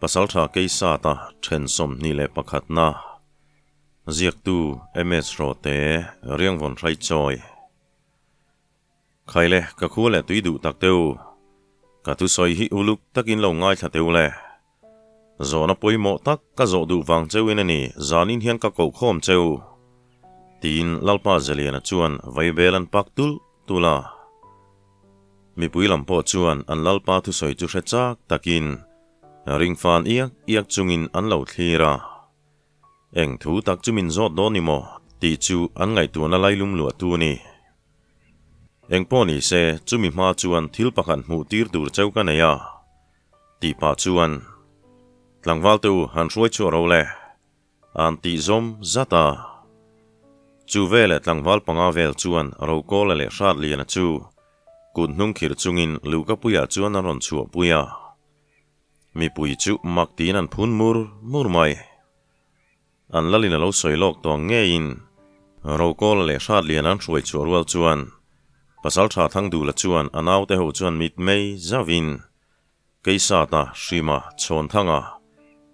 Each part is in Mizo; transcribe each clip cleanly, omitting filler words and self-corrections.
Pasaltha Keisata then 21 na ziaktu MS Rote Riangvawn Hraichawi. Khaile ka khua leh tui duh tak teu. Ka thusawi hi uluk takin lo ngaithla teu le. Zawhna pawimawh tak ka zawh duh vang cheuin a ni, zanin hian ka kohkhawm cheu. Tiin Lalpa Zeliana chuan vaibel an pak tulh tulh a. Mipui lam pawh chuan an Lalpa thusawi chu hre chak takin ringfan iak iak chungin an lo thlir a. Eng thu tak chu min zawt dawn ni maw tih chu an ngaihtuahna lailum luah tu a ni. Eng pawh ni se chumi hma chuan thil pakhat hmuh tir tur cheu ka nei a. Tih pah chuan, Tlangval te u han hruai chhuah ro le, an tih zawm zat a. Chu veleh tlangval panga vel chuan Rokawla leh Hratliana chu kut hnung khirh chungin Luhkapuiah chuan an rawn chhuahpui a. Mipui chu mak tiin an phun mur mur mai. An lalin a lo sawi lawk tawng ngeiin Rokawla leh Hratliana an hruai chhuah rual chuan Pasaltha Thangdula chuan a naute ho chuan mitmei zauhin Keisata, Hrima, Chhawnthanga,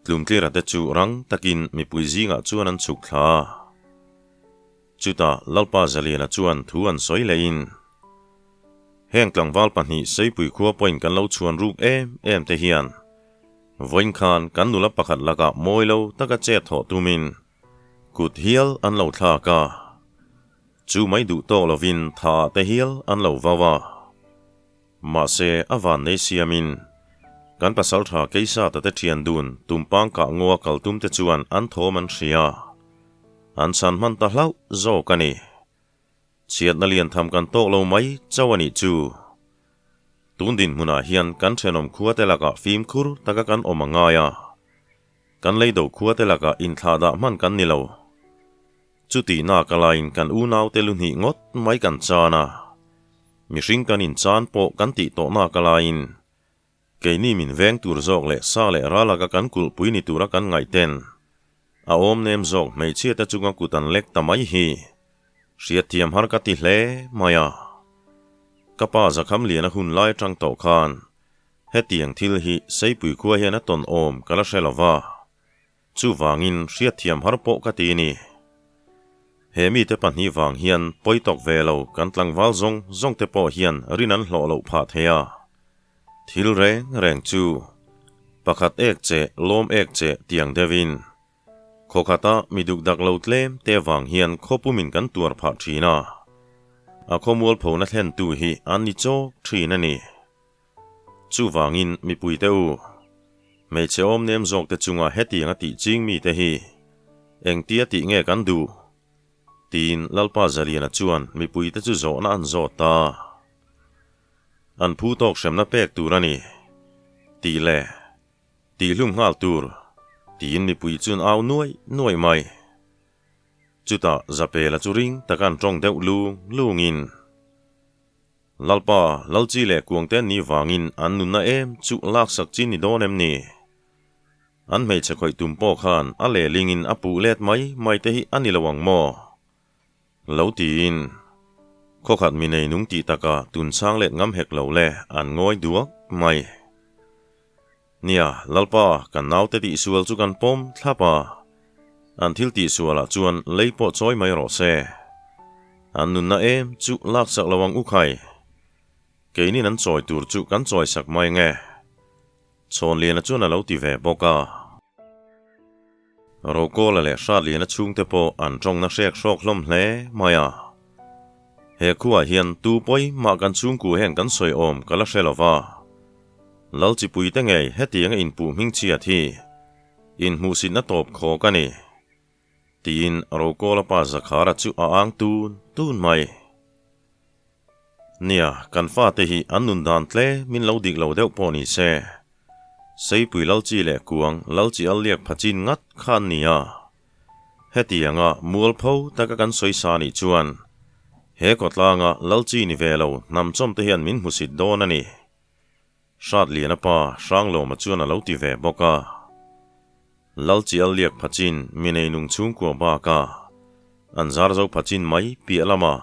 Tlumtlira te chu rang takin mipui zingah chuan an chhuk thla a. Chutah Lalpa Zaliana chuan thu an sawi lehin, Heng tlangval pahnih Seipui khua pawhin kan lo chhuan ruk em em te hian vawiin khan kan nula pakhat lakah mawi lo taka chet thawh tumin kut hial an lo thlak a. Chu mai duh tawk lovin tha te hial an lo vau a. Mahse, a van nei siamin kan pasal tha Keisata te thian dun tumpang kah ngaw a kal tum te chuan an thawm an hria. An chhan hman ta hlauh zawk a ni. Chhiatna lian tham kan tawk lo mai chauh a nih chu. Tun dinhmunah hian kan thenawm khua te lakah fimkhur taka kan awm a ngai a. Kan leido khua te lakah inthlahdah hman kan ni lo. Chutihna ka laiin kan unaute lu hnih ngawt mai kan chan a, mihring kan inchan pawh kan tih tawhna ka laiin keini min veng tur zawk leh sa leh ral aka kan kulhpui ni tura kan ngaihten a awm nem zawk hmeichhiate chunga kut an lek ta mai hi hriatthiam har ka ti hle mai a. Ka pa zakham lian a hun lai atang tawh khan hetiang thil hi Seipui khua hian a tawn awm ka la hre lova. Chuvangin hriatthiam har pawh ka ti ni. He mite pahnih vang hian pawi tawk ve lo kan tlangval zawng zawng te pawh hian rin an hlawh loh phah thei a. Thil reng reng chu pakhat ek che lawm ek che tiang deuhin khawkhata mi duk dak lo tlem te vang hian khawpumin kan tuar phah thin a. A khawmualphona thlentu hi an ni chawk thin a ni. Chuvangin mipuite u, hmeichhe awm nem zawkte chunga hetiang a tih ching mite hi engtia tih nge kan duh? tiin Lalpa Zaliana chuan mipuite chu zawhna an zawt ta. An phu tawk hremna pek tur a ni, tih leh tihhlum nghal tur, tiin mipui chuan au nuai nuai mai. Chutah Zapela chu ring taka an tawng deuh lung lungin. Lalpa, Lalchi leh Kuangte ni vangin an nunna em chu laksak chi ni dawn em ni? An hmeichhe khawih tum pawh khan a lehlingin a puh let mai mai te hi a ni lo ang maw? Lo tiin, Khawkhat mi nei nung tih taka tun chang let ngam hek lo le an ngawi duak mai. Nia, Lalpa, kan naute tihsual chu kan pawm thlap a. An thil tihsualah chuan lei pawh chawi mai rawh se. An nunna em chu laksak lo ang u khai. Keinin an chawi tur chu kan chawisak mai nge? Chhawnliana chuan a lo ti ve bawk a. Rokawla leh Hratliana chhungte pawh an tawngna hrek hrawk hlawm hle mai a. He khuaah hian tu pawi mah kan chhungku hian kan sawi awm ka la hre lo va. Lalchipuite ngei hetianga inpuh hmingchhiat hi inhmuhsitna tawp khawk a ni, tiin Rokawla pa Zakhara chu a ang tun tun mai. Nia, kan fate hi an nun dan tle min lo dik lo deuh pawh ni se. Seipui Lalchi leh Kuang Lalchi al liak pha chin ngat kha an ni a. Hetianga mualpho taka kan sawi sa nih chuan he kawtlanga Lalchi ni ve lo hnamchawm te hian min hmusit dawn a ni. Hratliana pa Hranglawma chuan a lo ti ve bawk a. Lalchi al liak pha chin mi neinung chhungkua baka an zar zo pha chin mai piah lama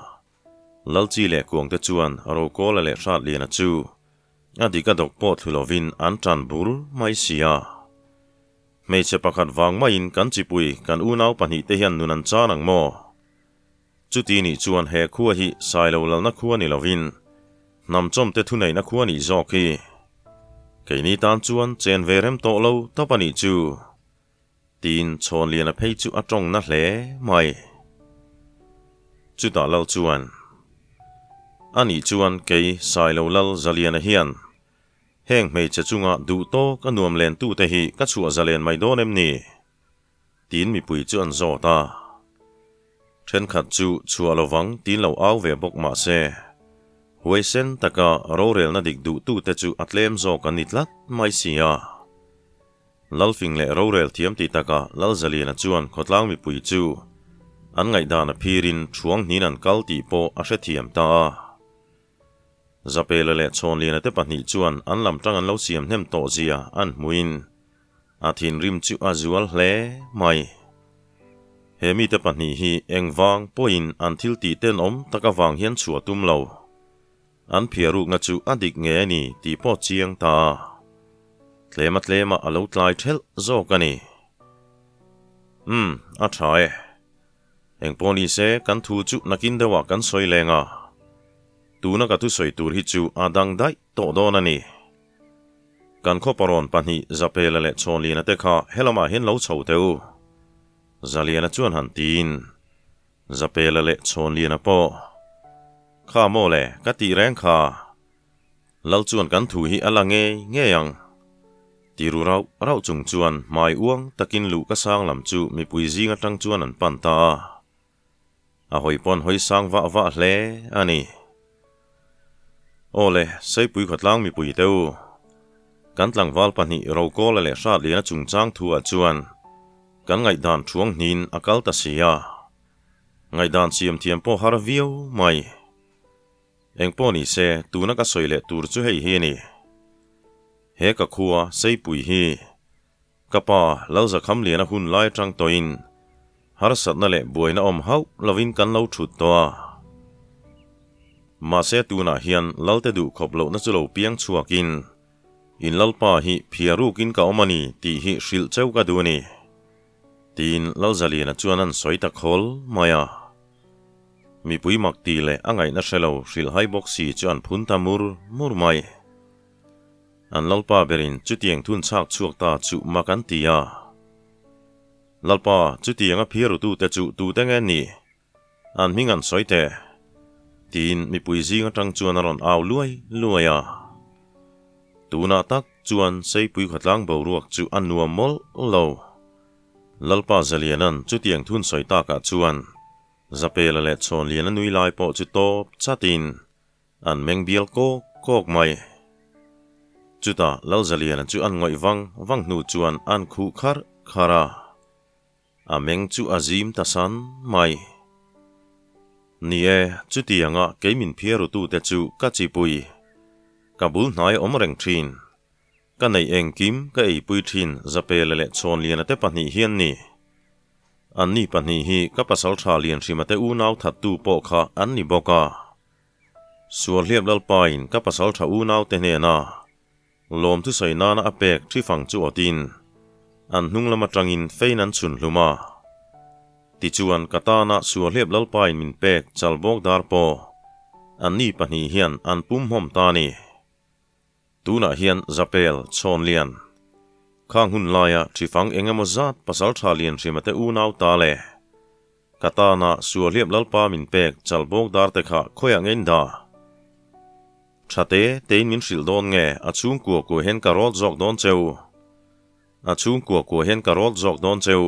Lalchi leh Kuangte chuan Rokawla leh Hratliana chu a dik a dawk pawh thlu lovin an tan bur mai si a. Hmeichhe pakhat vang maiin kan chipui kan unau pahnihte hian nun an chan ang maw? Chuti nih chuan he khua hi Sailo lalna khua ni lovin hnamchawmte thuneihna khua nih zawk hi keini tan chuan chen ve rem tawh lo tawp a nih chu. Tiin Chhawnliana phei chu a tawng na hle mai. Chutah lal chuan, A nih chuan kei Sailo lal Zaliana hian heng hmeichhe chunga duh tawk a nuam lentute hi ka chhuah zalen mai dawn em ni? Tiin mipui chu an zawt a. Thenkhat chu chhuah lovang tiin lo au ve bawk mah se, huaisen taka rorelna dik duhtute chu a tlem zawk an ni tlat mai si a. Lalfing leh rorel thiam ti taka Lalzaliana chuan khawtlang mipui chu an ngaihdan a phirin thuang hnin an kal tih pawh a hrethiam ta a. Zapela leh Chhawnliana te pahnih chuan an lam tang an lo siam hnem tawh zia an hmuin a thinrim chu a zual hle mai. He mite pahnih hi engvang pawhin an thil tih tenawm tak avang hian chhuah tum lo. An phiarukna chu a dik nge a ni tih pawh chiang ta a, tlema tlema a lo tlai thelh zawk a ni. Umm, a tha e. Engpawh ni se kan thu chu nakin deuhah kan sawi leng a, tuna ka thusawi tur hi chu a dang daih tawh dawn a ni. Kan khawparawn pahnih Zapela leh Chhawnliana te kha helamah hian lo chho teh u. Zaliana chuan han tiin Zapela leh Chhawnliana pawh, Kha maw le, ka tih reng kha. Lal chuan kan thu hi a la ngei ngei ang. Ti ru rauh rauh chung chuan hmai uang takin luh ka sang lam chu mipui zing atang chuan an pan ta a. A hawi pawn hawi sang vah vah hle a ni. Aw le, Seipui khawtlang mipui te u. Kan tlangval pahnih Rokawla leh Hratliana chungchang thuah chuan kan ngaihdan thuang hnin a kal ta si a. Ngaihdan siam thiam pawh har viau mai. Engpawh ni se, tuna ka sawi leh tur chu hei hi a ni. He ka khua Seipui hi ka pa Lalzakhamliana hun lai atang tawhin harsatna leh buaina awm hauh lovin kan lo thut tawh a. Mahse tunah hian Lalte duh khawp lohna chu lo piang chhuakin in Lalpa hi phiarukin ka awm a ni tih hi hrilh cheu ka duh a ni. Tiin Lalzaliana chuan an sawi ta khawl mai a. Mipui mak ti leh a ngaihna hre lo hrilhhai bawk si chu an phun ta mur mur mai. An Lalpa berin chutiang thun chhak chhuak ta chu mak an ti a. Lalpa, chutianga phiarutute chu tute nge ni? An hming an sawi teh. Tiin mipui zing atang chuan a rawn au luai luai a. Tunah tak chuan Seipui khawtlang boruak chu a nuam mawlh lo. Lalpa Zaliana'n chutiang thun sawi takah chuan Zapela leh Chhawnliana nui lai pawh chu tawp chatin an meng bial kawk kawk mai. Chutah Lalzaliana chu an ngawih vang vang hnu chuan an khuh kharh kharh a. A meng chu a zim ta san mai. Ni e, chutianga kei min phiarutute chu ka chipui. Ka bul hnai awm reng thin. Ka neih engkim ka eipui thin Zapela leh Chhawnliana te pahnih hian ni. Anni pahnih hi ka pasal tha Lianhrima te unau thattu pawh kha an ni bawk a. Sualhliap Lalpain ka pasal tha unau te hnena Lawm thusawi nana a pek thi fang chu awtin an hnung lam atangin fein an chhun hlum a. Tichuan ka tana Sualhliap Lalpain min pek chal bawk dar pawh anni pahnih hian an pum hmawm ta a ni. Tunah hian Zapel, Chhawnlian, khang hun laia thi fang eng emaw zat pasaltha Lianhrima te unau ta le Ka tana Sualhliap Lalpa min pek chal bawk dar te kha khawiah nge in dah? Tha te tein min hrilh dawn nge a chhungkua kua hian ka rawt zawk dawn cheu? A chhungkua kua hian ka rawt zawk dawn cheu?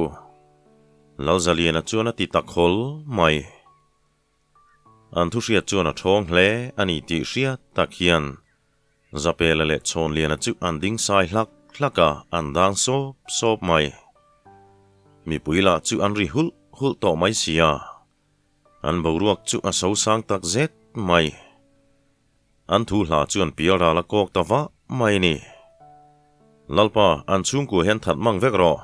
Lalzaliana chuan a ti tak hawl mai. An thuhriat chuan a thawng hle a ni tih hriat tak hian Zapela leh Chhawnliana chu an ding sai hlak hlak a, an dang sawp sawp mai. Mipui lah chu an ri hulh hulh tawh mai si a, an boruak chu a so sang tak zet mai. An thu hla chuan pial ral a kawk ta vah mai a ni. Lalpa, an chhungkua hian that mang vek rawh.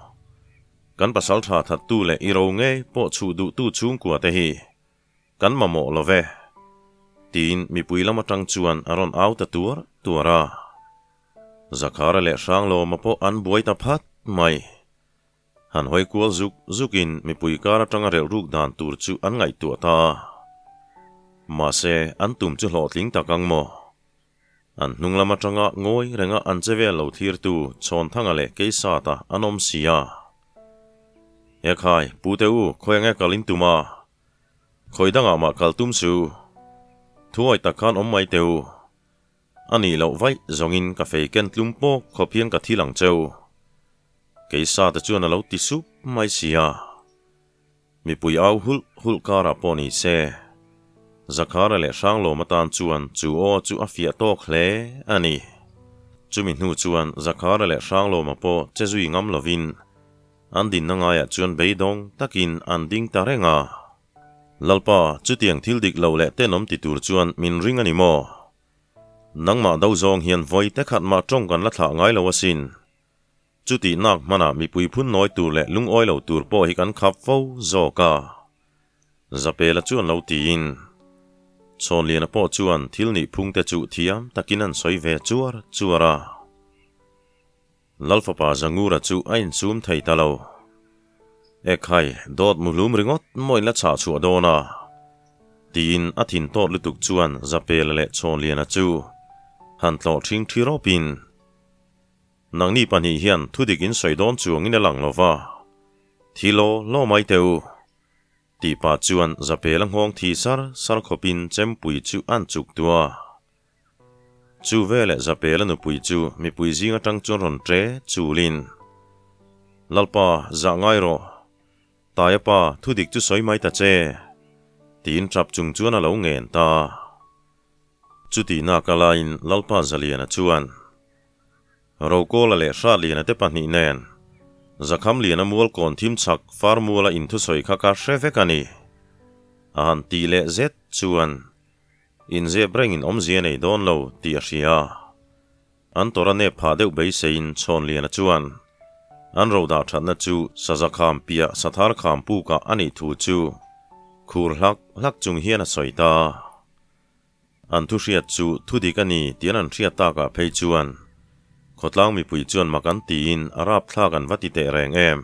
Kan pasal tha thattu leh i ro ngei pawh chhuh duhtu chhungkua te hi Kan mamawh lo ve, tiin mipui lam atang chuan a rawn au ta tuar tuar a. Zakhara leh Hranglawma pawh an buai ta phat mai. Han hawi kual zuk zukin mipui kar atanga relh ruk dan tur chu an ngaihtuah ta a. Mahse, an tum chu hlawhtling tak ang maw? An hnung lam atanga ngawi renga an che vel lo thlirtu Chhawnthanga leh Keisata an awm si a. Ekhai, Pute u, khawi ange kal in tum a? Khawi dangah mah kal tum su. Thuawi tak khan awm mai teh u. A nih loh vaih zawngin ka fei ken tlum pawk khawp hian ka thil ang cheu. Keisa te chuan a lo ti sup mai si a. Mipui au hulh hulh karah pawh ni se. Zakhara leh Hranglawm atan chuan chu aw chu a fiah tawk hle a ni. Chumi hnu chuan Zakhara leh Hranglawma pawh che zui ngam lovin an dinna ngaiah chuan beidawng takin an ding ta reng a. Lalpa, chutiang thil dik lo leh tenawm ti tur chuan min ring a ni maw? Nangmah do zawng hian vawi te khat mah tawng kan la thlah ngai lo asin. Chutih nak hmanah mipui phun nawi tur leh lungawi lo tur pawh hi kan khap fo zawk a. Zapela chuan lo tiin, Chhawnliana pawh chuan thil nih phung te chu thiam takin an sawi ve chuar chuar a. Lalfapa Zangura chu a insum thei ta lo. Ekhai, dawt muhlum ringawt maw in la chhah chhuah dawn a? Tiin a thin tawt lutuk chuan Zapela leh Chhawnliana chu han tlawh ṭhing ṭhi rawpin, Nangni pahnih hian thudik in sawi dawn chuangin a lang lo va, thi law law mai teh u. Tih pah chuan Zapela nghawng thi sar sar khawpin chempui chu a'n chuk tuah a. Chu veleh Zapela nupui chu mipui zing atang chuan rawn ṭe chulin, Lalpa, zah ngai rawh. Taia pa, thudik chu sawi mai ta che, tiin ṭap chung chuan a lo ngen ta. Chutihna ka laiin Lalpa Zaliana chuan, Rokawla leh Hratliana te pahnih nen Zakhamliana mual kawn thim chhak Farmuala inthusawi kha ka hre vek a ni, a han tih leh zet chuan, Inzep rengin awmzia nei dawn lo tih a hria. An tawrh a nep phah deuh beiseiin Chhawnliana chuan an ro dah thatna chu saza kham piah sathar kham pukah a nih thu chu khur hlak hlak chung hian a sawi ta. An thu hriat chu thu dik a ni tih an an hriat takah phei chuan khawtlang mipui chuan mak an tiin a rapthlak an va ti teh reng em.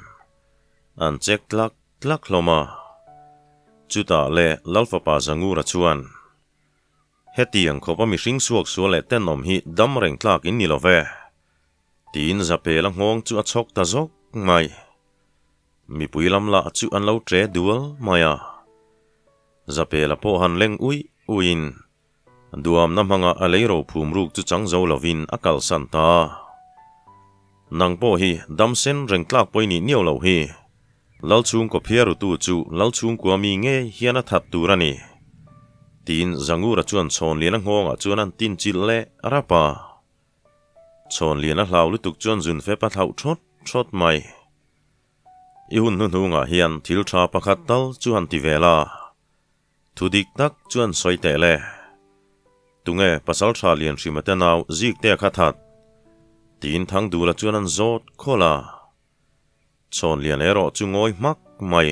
An check tlak Tlak hlawm a. Chutah le Lalfapa Zangura chuan, Hetiang khawpa mihring suak sual leh tenawm hi dam reng tlak in ni lo ve, tiin Zapela nghawng chu a chhawk ta zawk mai. Mipui lam lah chu an lo ṭe dual mai a. Zapela pawh han leng uih uihin Duamna hmanga a lei rophum ruk chu chang zo lovin a kalsan ta. Nang pawh hi dam sen reng tlak pawh i nih niau loh hi. Lalchhungkaw phiarutu chu Lalchhungkua mi ngei hian a that tur a ni. Tiin Zangura chuan Chhawnliana nghawngah chuan an tin chilh leh rap a. Chhawnliana hlau lutuk chuan zunfep a thlauh thawt thawt mai. I hun hnuhnungah hian thil tha pakhat tal chu han ti ve la. Thu dik tak chuan sawi teh le. Tunge pasal tha lian hrima te nau zik te kha that? Tiin Thangdula chuan an zawt khawl a. Chhawn lian erawh chu ngawi hmak mai.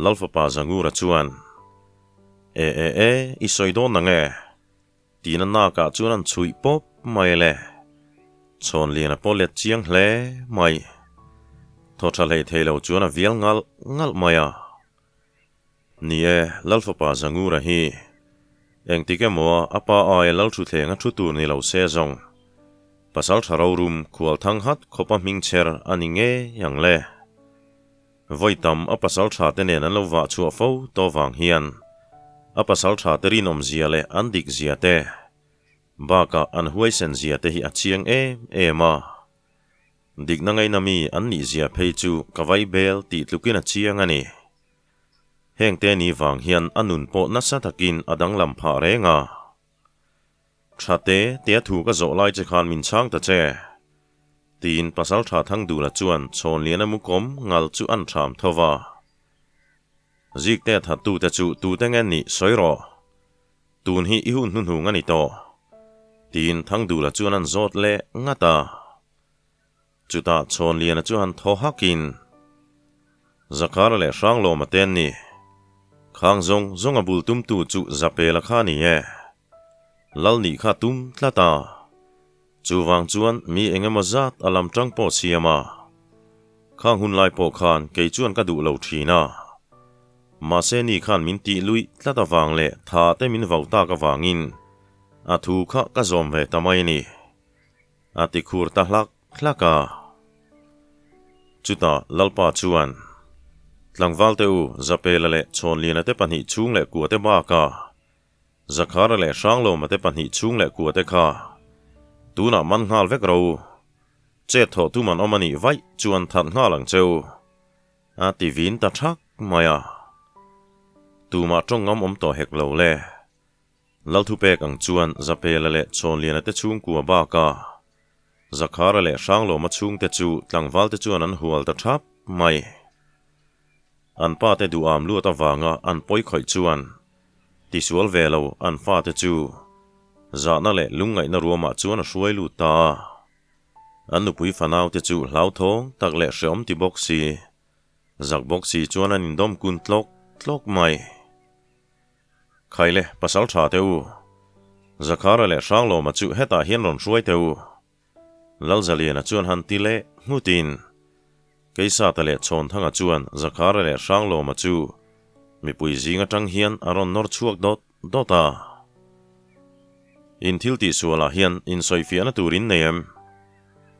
Lalfapa Zangura chuan, E e e, i sawi dawn nang e? Tiin a nakah chuan an chhuih pawp mai le. Chhawn lian a pawh let chiang hle mai. Thaw tha hlei thei lo chuan a vial ngalh ngalh mai a. Ni e, Lalfapa Zangura hi engtik emaw a pa aia Lalthuthleng a thu tur ni lo se zawng. Pasal tha rorum khual thang hat khawpa hming chher a ni ngei ang le. Vawi tam a pasal tha te nen an lo vah chhuah fo tawh vang hian a pasal tha te rinawmzia leh an dikzia te bakah an huaisenzia te hi a chiang em em a. Dikna ngaina mi an nih zia phei chu ka vai bel tih tlukin a chiang a ni. Hengte ni vang hian a nun pawh nasa takin a danglam phah reng a. Tha te tia thu ka zawh lai che khan min chhang ta che. Tiin Pasaltha Thangdula chuan Chhawnliana mu kawm ngal chu an thram tho va. Zikte thattute chu tute nge nih sawi rawh. Tun hi i hun hnuhnung a ni tawh, tiin Thangdula chuan an zawt leh ngat a. Chutah Chhawnliana chu han thaw hakin, Zakhara leh Hranglawma te an ni. Khang zawng zawng a bul tumtu chu Zapela kha a ni e. Lal nih kha tum tlat a. Chuvang chuan mi eng emaw zat a lam tang pawh siam a. Khang hun lai pawh khan kei chuan ka duh lo thin a. Mahse ni khan min tih luih tlat avang leh tha te min vau tak avangin a thu kha ka zawm ve ta mai a ni. A ti khur ta hlak hlak a. Chutah Lalpa chuan, Tlangvalte u, Zapela leh Chhawnliana te pahnih chhung leh kuate bakah Zakhara leh Hranglawma te pahnih chhung leh kuate kha tunah man nghal vek ro u. Chet thawh tum an awm a nih vaih chuan that nghal ang che u. A ti vin ta thak mai a. Tumah tawng ngam awm tawh hek lo le. Lalthupek ang chuan Zapela leh Chawnliana te chhungkua baka Zakhara leh Hranglawma chhungte chu tlangvalte chuan an hual ta thap mai. An pate duham luat avanga an pawi khawih chuan tisual ve lo an fate chu zahna leh lungngaihna ruamah chuan a hruai lut ta a. An nupui fanaute chu hlauthawng tak leh hreawm ti bawk si, zak bawk si chuan an indawm kun tlawk tlawk mai. Khaile, pasal tha teh u. Zakhara leh Hranglawma chu hetah hian rawn hruai teh u. Lalzaliana chuan han ti leh nghutin Keisata leh Chhawnthanga chuan Zakhara leh Hranglawma chu mipui zing atang hian a rawn nawr chhuak dawt dawt a. In thil tihsualah hian insawifiahna tur in nei em?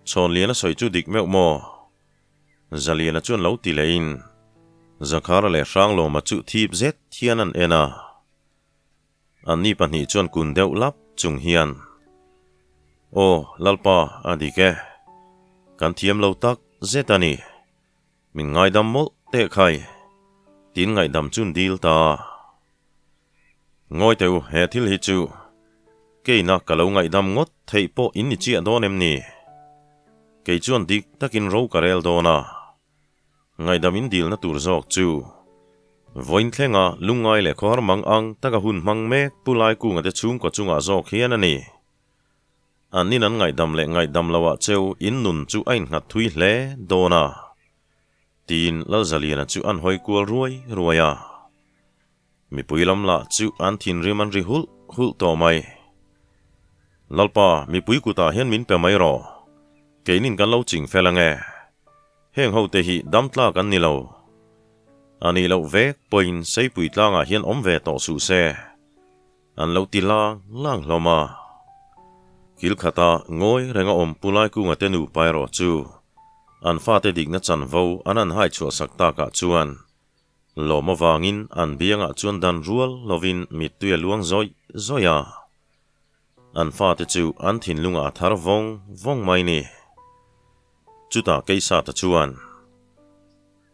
Chhawnliana sawi chu dik meuh maw? Zaliana chuan lo ti lehin Zakhara leh Hranglawma chu thip zet hian an en a. Anni pahnih chuan kun deuh lap chung hian, Aw, Lalpa, a dik e. Kan thiam lo tak zet a ni. Min ngaidam mawlh teh khai, tiin ngaihdam chun dil ta a. Ngawi teh u, he thil hi chu keina ka lo ngaihdam ngawt theih pawh in ni chiah dawn em ni? Kei chuan dik takin ro ka rel dawn a, ngaihdam in dilna tur zawk chu vawiin thlenga lungngai leh khawhar mang ang taka hun hmang mek Pu Laikunga te chhungkaw chungah zawk hian a ni. An nin an ngaihdam leh ngaihdam loah cheu in nun chu a innghat thui hle dawn a, tiin Lalzaliana chu an hawi kual ruai ruai a. Mipui lam lah chu an thinrim an ri hulh hulh tawh mai. Lalpa, mipui kutah hian min pe mai rawh. Keinin kan lo ching fel ange. Heng hote hi dam tlak an ni lo. A nih loh vek pawhin Seipui tlangah hian awm ve tawh suh se. An lo ti lang lang hlawm a. Kil khata ngawi renga awm Pu Laikunga te nupa erawh chu an fate dikna chanvo an han hai chhuahsak takah chuan Lawm avangin an biangah chuan dan rual lovin mittui a luang zawih zawih a. An fate chu an thinlungah a thar vawng vawng mai ni. Chutah Keisata chuan,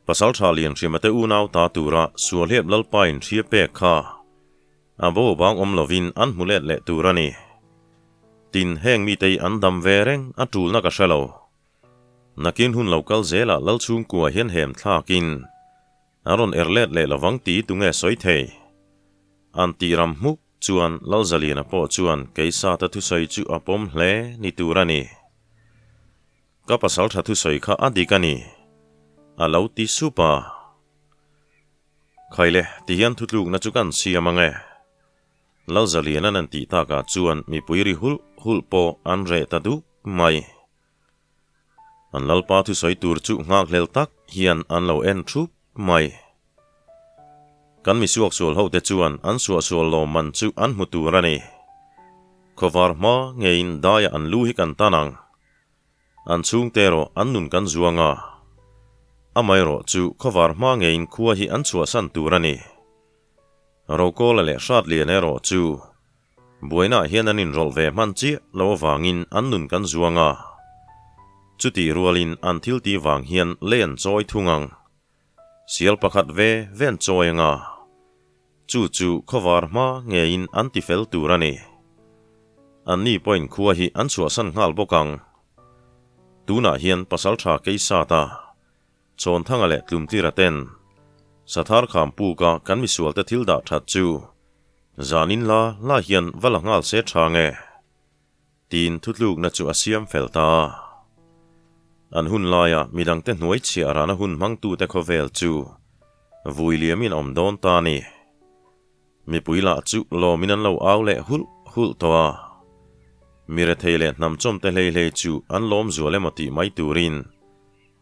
Pasal tha lian hriama te unau ta tura Sualhep Lalpain hria pek kha a bo bang awm lovin an hmu let leh tur a ni. Tin, heng mitei an dam ve reng a tulna ka hre lo. Nakin hun lo kal zelah Lalchhungkua hian hem thlakin a rawn er let leh lovang ti tunge sawi thei? An tih ram hmuk chuan Lalzaliana pawh chuan Keisata thusawi chu a pawm hle ni tur a ni. Ka pasal tha thusawi kha a dik a ni, a lo ti sup a. Khaile, tihian thutlukna chu kan siam ang e. Lalzaliana'n an tih takah chuan mipui ri hulh hulh pawh an reh ta duk mai. An Lalpa thusawi tur chu nghakhlel tak hian an lo en thup mai. Kan mi suaksual hote chuan an suahsual lawmman chu an hmu tur a ni. Khawvar hma ngeiin daiah an lu hi kan tan ang. An chhungte erawh an nun kan zuang a. Amaherawh chu khawvar hma ngeiin khua hi an chhuahsan tur a ni. Rokawla leh Hratliana erawh chu buainaah hian an inrawlh ve hman chiah lo avangin an nun kan zuang a. Chutih rualin an thil tih vang hian lei an chawi thung ang. Sial pakhat ve ve an chawi ang a. Chu chu khawvar hma ngeiin an ti fel tur a ni. Anni pawhin khua hi an chhuahsan nghal bawk ang. Tunah hian Pasaltha Keisata Chawnthanga leh Tlumtlira ten Sathar kham puka kan misualte thil dah that chu zanin la la hian va la nghal se tha nge? Tiin thutlukna chu a siam fel ta a. An hun laia midangte hnuai chhiah rana hun hmangtute khawvel chu vui liamin a awm dawn ta a ni. Mipui lah chu lawmin an lo au leh hulh hulh tawh a. Mi rethei leh hnamchawmte hlei hlei chu an lawm zual emaw tih mai turin.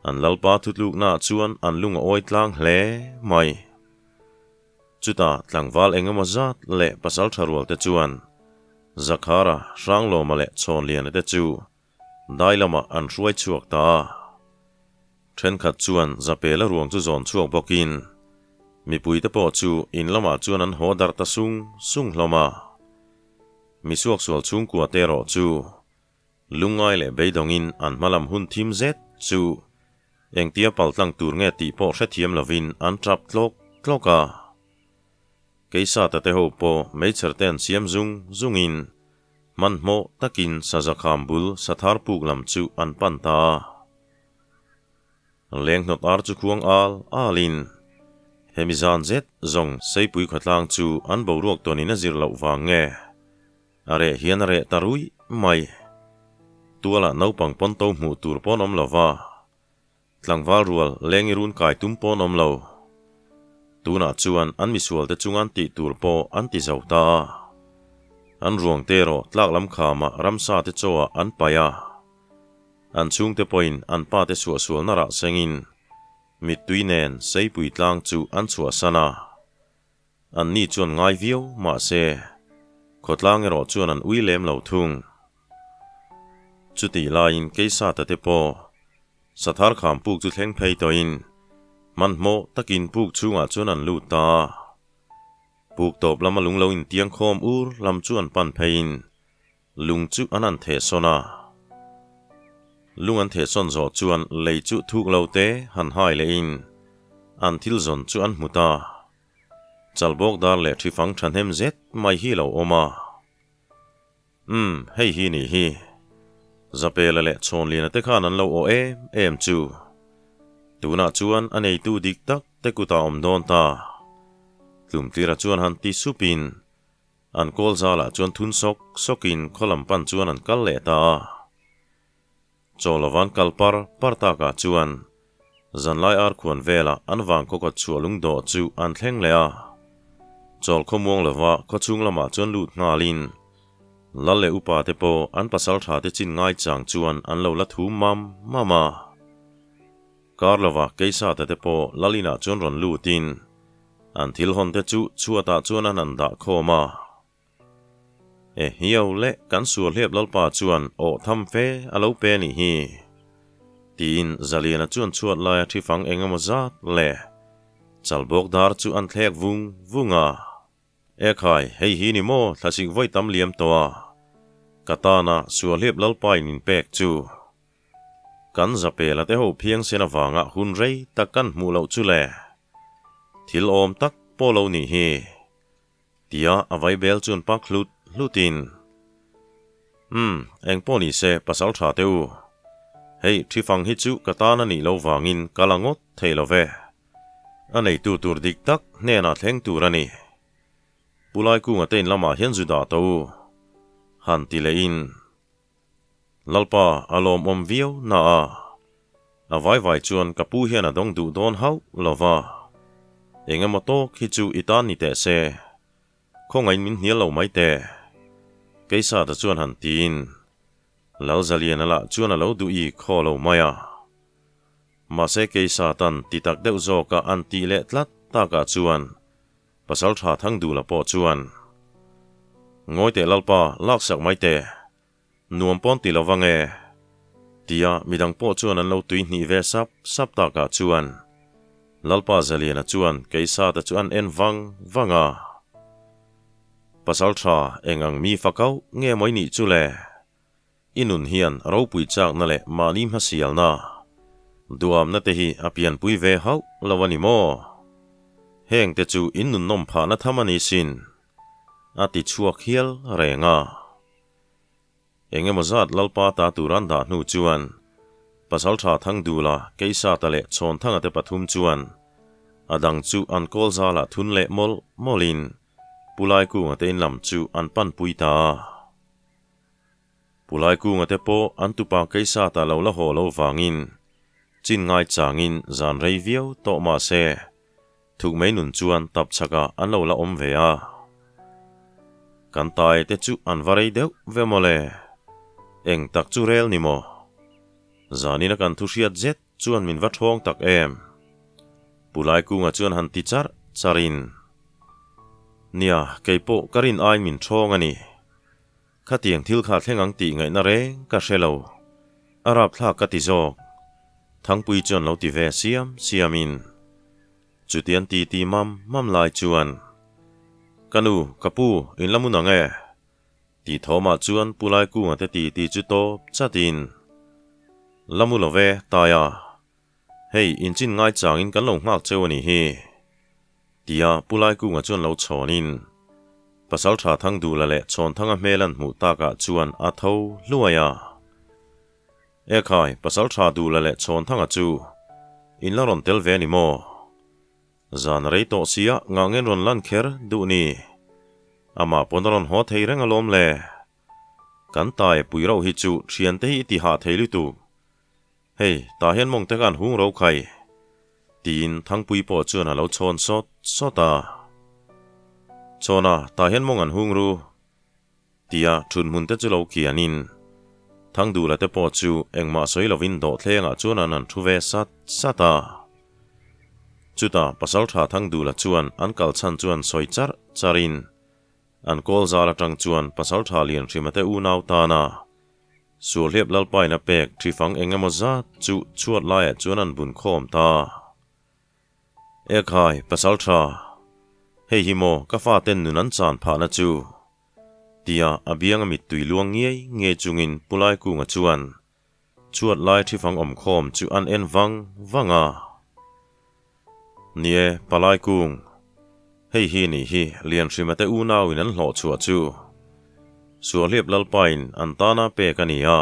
An Lalpa thutluknaah chuan an lung a awi tlang hle mai. Chutah tlangval engemaw zat leh pasaltha rualte chuan Zakhara, Hranglawma leh Chhawnliana te chu dai lamah an hruai chhuak ta a. Thenkhat chuan Zapela ruang chu zawn chhuak bawkin mipuite pawh chu in lamah chuan an haw darh ta sung sung hlawm a. Misuaksual chhungkua te erawh chu Lungngai leh beidawngin an hmalam hun thim zet chu engtia paltlang tur nge tih pawh hrethiam lovin an tap tlawk tlawk a. Keisata te ho pawh meichher te an siam zung zungin hmanhmawh takin sazakham bul sathar puk lam chu an pan ta a. Lenghnawt ar chu khuang al alin hemi zan zet zawng Seipui khawtlang chu an boruak tawnin a zir loh vang nge A reh hian a reh ta ruih mai. Tualah naupang pawn to hmuh tur pawn awm lo va, tlangval rual leng i run kai tum pawn awm lo. Tunah chuan an misualte chunga an tih tur pawh an ti zo ta a. An ruang te erawh tlak lam khamah ramsa te chaw ah an paih a. An chhungte pawhin an pa te suahsualna rah sengin mittui nen Seipui tlang chu an chhuahsan a. An ni chuan ngai viau mah se, khawtlang erawh chuan an ui lem lo thung. Chutih laiin Keisata te pawh Sathar kham puk chu thleng phei tawhin hmanhmawh takin puk chhungah chuan an lut ta a. Puk tawp lama lung lo intiang khawm ur lam chu an pan pheiin lung chu an han theh sawn a. Lung an theh sawn zawh chuan lei chu thuk lo te han hai lehin an thil zawn chu an hmu ta. Chalbawk dar leh thi fang thahnem zet mai hi lo awm a. Umm, hei hi nih hi. Zapela leh Chhawnliana te khan an lo aw em em chu. Tunah chuan a neitu dik tak te kutah awm dawn ta. Tlumtlira chuan han ti supin an kawl zalah chuan thun sawk sawkin khaw lam pan chuan an kal leh ta a. Chaw lovan kal par par takah chuan zanlai ar khuan velah an vang khaw kawt chhuah lungdawh chu an thleng leh a. Chawl khawmuang lova khawchhung lamah chuan lut nghalin Lal leh upa te pawh an pasal tha te chin ngai chang chuan an lo la thum mam mam a. Kar lova Keisata te pawh Lal inah chuan rawn lutin an thil hawn te chu chhuatah chuan an han dah khawm a. E hiau le, kan Sualhliap Lalpa chuan aw tham fe a lo pe anih hi. Tiin Zaliana chuan chhuat laia thi fang eng emaw zat le Chalbawk dar chu an thlek vung vung a. E khai, hei hi ni maw thlasik vawi tam liam tawh a, ka tana Sualhliap Lalpa in min pek chu. Kan Zapela te ho phiang sen avanga hun rei tak kan hmuh loh chu le. Thil awm tak pawh lo nih hi. Tia a vaibel chuan pak hlut hlutin, Umm, eng pawh ni se, pasal tha teh u. Hei, thifang hi chu ka tan a nih lo vangin ka la ngawt thei lo ve. A neitu tur dik tak hnenah thleng tur a ni. Pu Laikunga te in lamah hian zu dah tawh u. Han ti lehin, Lalpa, a lawmawm viau na a. A vai vai chuan ka pu hian a dawng duh dawn hauh lo va. Eng emaw tawk hi chu i tan ni teh se. Khawngaih min hnial lo mai teh. Keisata chuan han tiin Lalzaliana lah chuan a lo duh i khaw lo mai a. Mahse Keisatan ti tak deuh zawka an tih leh tlat takah chuan Pasalṭha Thangdula pawh chuan, Ngawi teh Lalpa, laksak mai teh. Nuam pawn ti lo vang e. Tia midang pawh chuan an lo tui hnih ve sap sap takah chuan Lalpa Zaliana chuan Keisata chu an en vang vang a. Pasalṭha eng ang mi fakauh nge maw i nih chu le? I nun hian ropui chakna leh mahni hmasialna, duamna te hi a pianpui ve hauh lo a ni maw? Heng te chu in nunnawm phahna tham a ni sin, a ti chhuak hial reng a. Eng emaw zat Lalpa ta tur an dah hnu chuan Pasalṭha Thangdula, Keisata leh Chhawnthanga te pathum chuan a dang chu an kawl zalah thun leh mawlh mawlhin Pu Laikunga te in lam chu an panpui ta a. Pu Laikunga te pawh an tupa Keisata lo la haw lo vangin chin ngai changin zan rei viau tawh mah se thuk mai nun chuan tap chhakah an lo la awm ve a. Kan tai te chu an va rei deuh ve maw le? Eng tak chu rel ni maw? Zanina kan thu hriat zet. chuan min va ṭhawng tak em? Pu Laikunga chuan han ti charh charhin, Nia, kei pawh ka rin aiin min ṭhawng a ni. Khatiang thil kha thleng ang tih ngaihna reng ka hre lo. A rapthlak ka ti zawk. Thangpui chuan lo ti ve siam siamin, Chutian ti ti mam mam lai chuan, Ka nu, ka pu, in la mun ang e. Tih thawmah chuan Pu Laikunga te ti ti chu tawp chatin, La mu lo ve, Taia. Hei, inchin ngai changin kan lo nghak cheu a nih hi. Tia Pu Laikunga chuan lo chhawnin, Pasaltha Thangdula leh Chhawnthanga hmel an hmuh takah chuan a tho hluai a. Ekhai, Pasaltha Dula leh Chhawnthanga chu in la rawn tel ve a ni maw? Zan a rei tawh sia, ngah ngen rawn lan kher duh ni? Amah pawn a rawn haw thei reng alawm le. Kan tai pui rauh hi chu thiante hi i ti hah thei lutuk. Hei, tah hian mawng te khan hung ro khai. Tiin Thangpui pawh chuan a lo chhawn sawt sawt a. Chhawna, tah hian mawng an hung ru. Tia thun hmun te chu lo kianin Thangdula te pawh chu engmah sawi lovin dawhthlengah chuan an han thu ve sat sat a. Chutah Pasaltha Thangdula chuan an kal chhan chuan sawi charh charhin an kawl zal atang chuan Pasaltha Lianhrima te unau tana Sualhliap Lalpaina pek ṭhifang eng emaw zat chu chhuat laiah chuan an bun khawm ta. Ekhai, Pasaltha, hei hi maw ka faten nun an chan phahna chu? Tia a bianga mittui luang ngiai ngiai chungin Pu Laikunga chuan chhuat lai ṭhifang awm khawm chu an en vang vang a. Ni e, Pa Laikung, hei hi nih hi Lianhrima te unauin an hlawh chhuah chu. Sualhliap Lalpain an tana pek a ni a,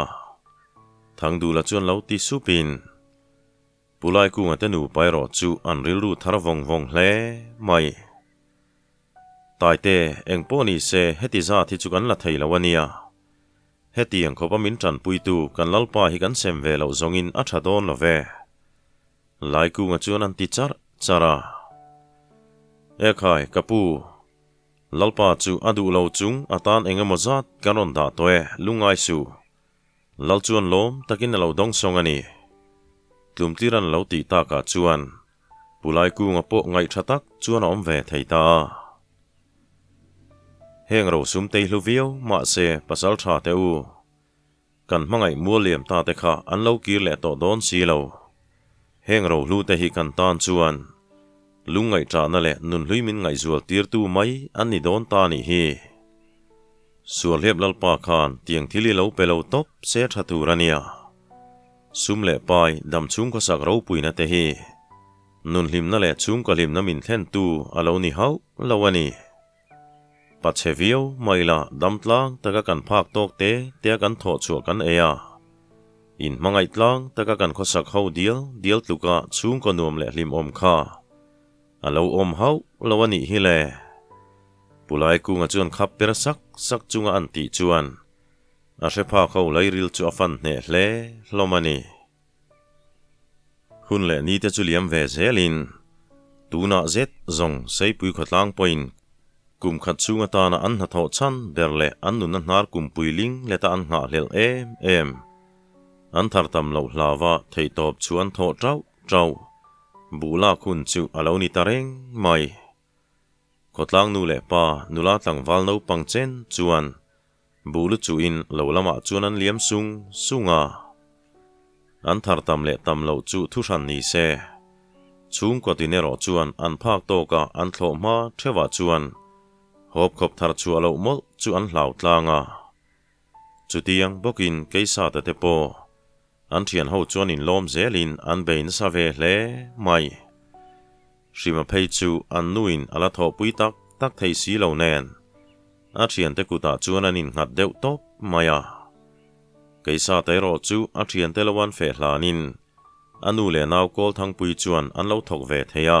Thangdula chuan lo ti supin, Pu Laikunga te nupa erawh chu an rilru thar vawng vawng hle mai. Taite, eng pawh ni se heti zat hi chu kan la thei lo a nia. Hetiang khawpa min tanpuitu kan Lalpa hi kan sem ve loh zawngin a tha dawn lo ve. Laikunga chuan an ti charh charh a. Ekhai, ka pu, Lalpa chu a duh lo chung atan eng emaw zat kan rawn dah tawh e, lungngai suh. Lal chuan lawm takin a lo dawng sawng a ni. Tlumtliran a lo tih takah chuan Pu Laikunga pawh ngaihṭha tak chuan a awm ve thei ta a. Heng rosum tei hlu viau mahse pasal ṭha teh u, kan hmangaih mual liam ta te kha an lo kir leh tawh dawn si lo. Heng rohlu te hi kan tan chuan lungngaihṭahna leh nunhlui min ngaihzual tirtu mai an ni dawn ta nih hi. Sualhliap Lalpa khan tiang thil hi lo pe lo tawp se tha tur a nia. Sum leh pai dam chhungkaw sak ropuina te hi nunhlimna leh chhungkaw hlimna min thlentu a lo ni hauh lo a ni. Pachhe viau mai la dam tlang taka kan phak tawk te tea kan thawh chhuah kan ei a. In hmangaih tlang taka kan khawsak ho dial dial tluka chhungkaw nuam leh hlimawm kha A lo awm hauh lo a nih hi le. Pu Laikunga chuan khap per sak sak chunga an tih chuan a hre phak ho lairil chu a fan hneh hle hlawm a ni. Hun leh ni te chu liam ve zelin tunah zet zawng Seipui khawtlang pawhin kum khat chhung atana an hnathawh chhan ber leh an nunna hnar kumpui ling leta an nghahhlelh em em an thar tam loh hlava theihtawp chu an thawh tauh tauh. Buh lak hun chu a lo ni ta reng mai. Khawtlang nu leh pa nula tlangval naupang chen chuan buh lu chuhin lo lamah chuan an liam sung sung a. An thar tam leh tam loh chu thuhran ni se. Chhungkaw tin erawh chuan an phak tawka an thlawh hma theuhah chuan hawp khawp thar chhuah loh mawlh chu an hlau tlang a. Chutiang bawkin Keisata te pawh An thian ho chuan inlawm zelin an bei nasa ve hle mai. Hrima phei chu an nuin a la thawhpui tak tak thei si lo nen, a thiante kutah chuan an innghat deuh tawp mai a. Keisata erawh chu a thiante lo an feh hlanin a nu leh nau Kawlthangpui chuan an lo thawk ve thei a.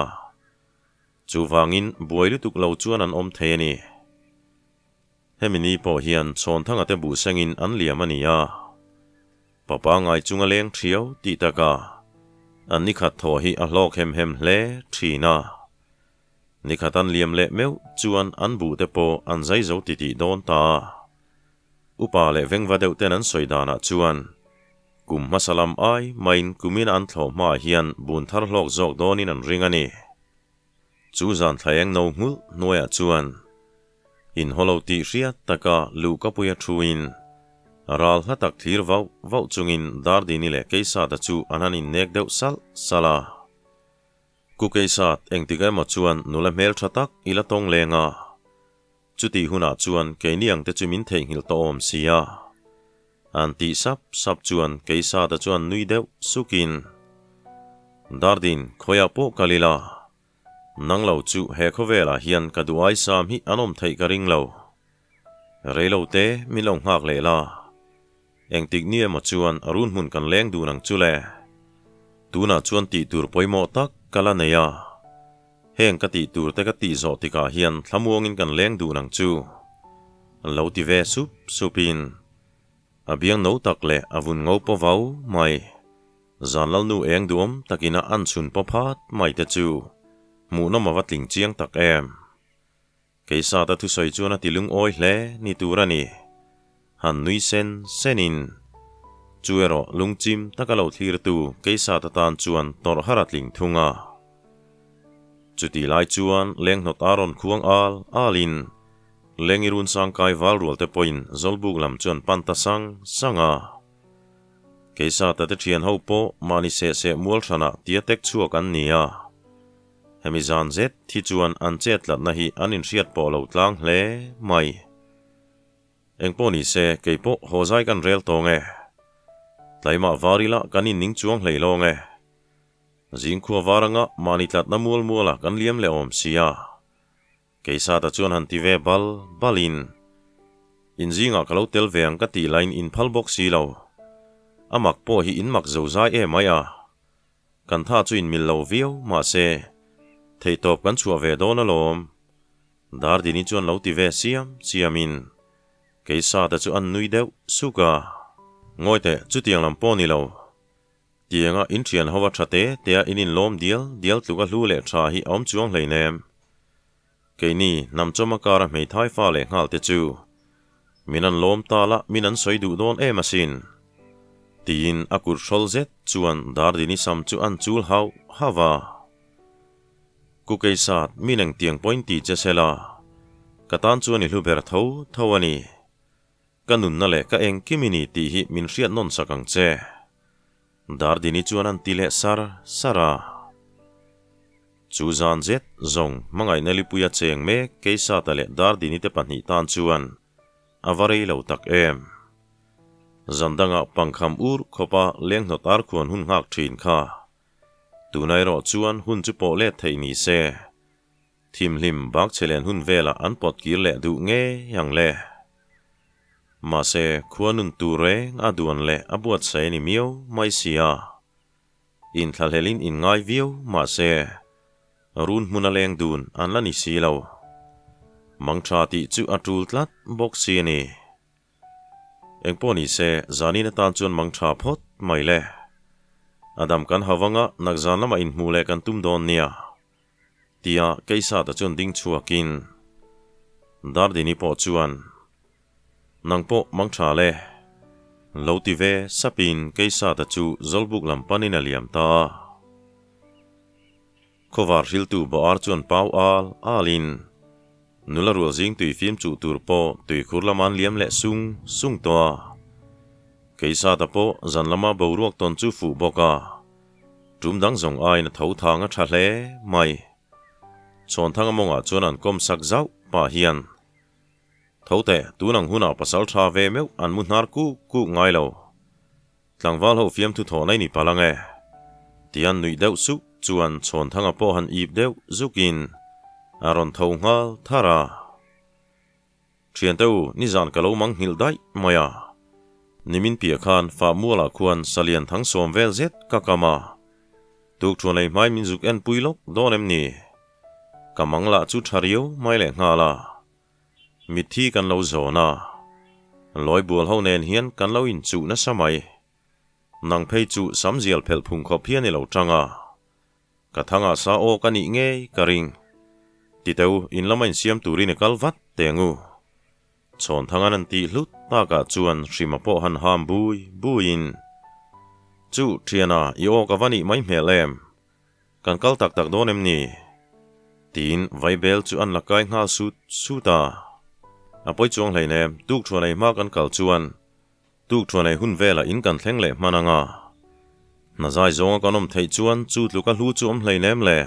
Chuvangin buai lutuk lo chuan an awm thei a ni. Hemi ni pawh hian Chhawnthanga te buh sengin an liam a ni a, papa ngai chunga leng thiau tih taka an nikhat thaw hi a hlawk hem hem hle thin a. Nikhat an liam leh meuh chuan an buh te pawh an zai zo titih dawn ta a. Upa leh vengva deuh ten an sawi danah chuan. Kum hmasa lam ai maiin kumin an thlawh hmaah hian bun thar hlawk zawk dawnin an ring a ni. Chu zan thlaeng no nghulh hnuaiah chuan inhaw lo tih hriat taka luhkapuia thuin ral hla tak thlir vauh vauh chungin Dardini leh Keisata chu an han innek deuh salh salh a. Ku Keisat, engtik emaw chuan nula hmeltha tak i la tawng leng a. Chutih hunah chuan keini ang te chu min theihnghilh tawh awm si a. An tih sap sap chuan Keisata chuan nui deuh sukin, Dardin, khawiah pawh kal ila, nang lo chu he khawvelah hian ka duhaisam hi an awm theih ka ring lo. Reilo te min lo nghak leh la. Engtik ni emaw chuan a run hmun kan leng dun ang chu le. Tunah chuan tih tur pawimawh tak ka la nei a. Heng ka tih tur te ka tih zawh tikah hian thlamuangin kan leng dun ang chu. Lo ti ve sup supin a biang no tak leh a vun ngo paw vau mai. Zan lalnu eng duam takin a an chhun paw phat mai te chu hmuhnawm a va tling chiang tak em. Keisata thusawi chuan a ti lungawi hle ni tur a ni. Han nui sen senin, chu erawh lungchim taka lo thlirtu Keisata tan chuan tawrh har a tling thung a. Chutih lai chuan lenghnawt a rawn khuang al alin Lengi Runsangkai val rualte pawhin Zawlbuk lam chuan pan ta sang sang a. Keisata te thian ho pawh mahni seh seh mual hranah tia tek chhuak an ni a. Hemi zan zet hi chuan an chet tlatna hi an inhriat pawh lo tlang hle mai. Engpawh ni se, kei pawh haw zai kan rel tawng e. Tlaimah var ila kan inning chuang hlei lawng e. Zingkhua var anga mahni tlatna mual muala kan liam leh awm sia. Keisata chuan han ti ve bal balin, In zingah ka lo tel ve ang ka tih lain in phal bawk si lo. A mak pawh hi in mak zo zai em mai a. Kan tha chu in mil lo viau mahse, theihtawp kan chhuah ve dawn alawm. Dardini chuan lo ti ve siam siamin, Keisata chu an nui deuh suk a. Ngawi teh, chutiang lam pawh ni lo. Tianga in thian ho a tha te te a in inlawm dial dial tluk a hlu leh tha hi a awm chuang hleinem. Keini hnamchawm a kar a hmeithai fa leh nghal te chu min an lawm ta la min an sawi duh dawn em asin. Tiin a kut hrawl zet chuan Dardini sam chu an chul hauh hauh a. Ku Keisat, min engtiang pawhin ti che se la, ka tan chuan i hlu ber tho tho a ni. Ka nunna leh ka engkim i ni tih hi min hriat nawn sak ang che. Dardini chuan an ti leh sar sar a. Chu zan zet zawng hmangaihna lipuia cheng mek Keisata leh Dardini te pahnih tan chuan a va rei lo tak em. Zan dangah pangkham ur khawpa lenghnawt ar khuan hun nghak thin kha. Tuna erawh chuan hun chu pawh let theih ni se. Thimhlim bakchhelen hun velah an pawt kir leh duh ngei ang le. Mahse, khua nun tur reng a duan leh a buatsaih a ni miau mai si a. Inthlahlelin inngai viau mahse, run hmun a leng dun an la ni si lo. Mangtha tih chu a tul tlat bawk si a ni. Engpawh ni se, zanin atan chuan mang tha phawt mai le. A dam kan hau anga nakzan lamah inhmuh leh kan tum dawn nia. Tia Keisata chuan ding chhuakin Dardini pawh chuan, Nang pawh mang tha le. Lo ti ve sapin Keisata chu Zawlbuk lam panin a liam ta a. Khawvar hriltu Boar chuan pau al alin nula rual zing tui fim chuh tur pawh tuikhur lama an liam leh sung sung tawh a. Keisata pawh zan lama boruak tawn chu fuh bawk a. Tum dang zawng aiin a tho thang a tha hle mai. Chhawnthanga mawngah chuan an kawm sak zauh pah hian, Tho teh, tun ang hunah pasal tha ve meuh an mu hnar kuk kuk ngai lo. Tlangval ho fiamthu thawh nai ni palh ang e. Tian nuih deuh suk chuan Chhawnthanga pawh han ip deuh zukin a rawn tho nghal thar a. Thiante u, nizan ka lo mang nghilh daih mai a. Nimin piah khan Fahmualah khuan Salian Thangsawm vel zet ka kam a. Tukthuan lei hmai min zuk en pui lawk dawn em ni? Ka mang lah chu tha riau mai leh nghal a. Mitthi kan lo zawn a. Lawibual ho nen hian kan lo inchuh nasa mai. Nang phei chu samzial phelh phung khawp hian i lo tang a. Ka thangah sa aw ka nih ngei ka ring. Titeu, in lama insiam turin i kal vat teh ang u. Chhawnthang an an tih hlut takah chuan hrima pawh han ham bui buiin. Chu, thiana, i aw ka va nih mai hmel em? Kan kal tak tak dawn em ni? Tiin vaibel chu an la kai nghal sut sut a. A pawi chuang hleinem, tuk thuan ei hma kan kal chuan tuk thuan ei hun velah in kan thleng leh hman ang a. Hna zai zawnga kan awm theih chuan chu tluka hlu chu awm hleinem le.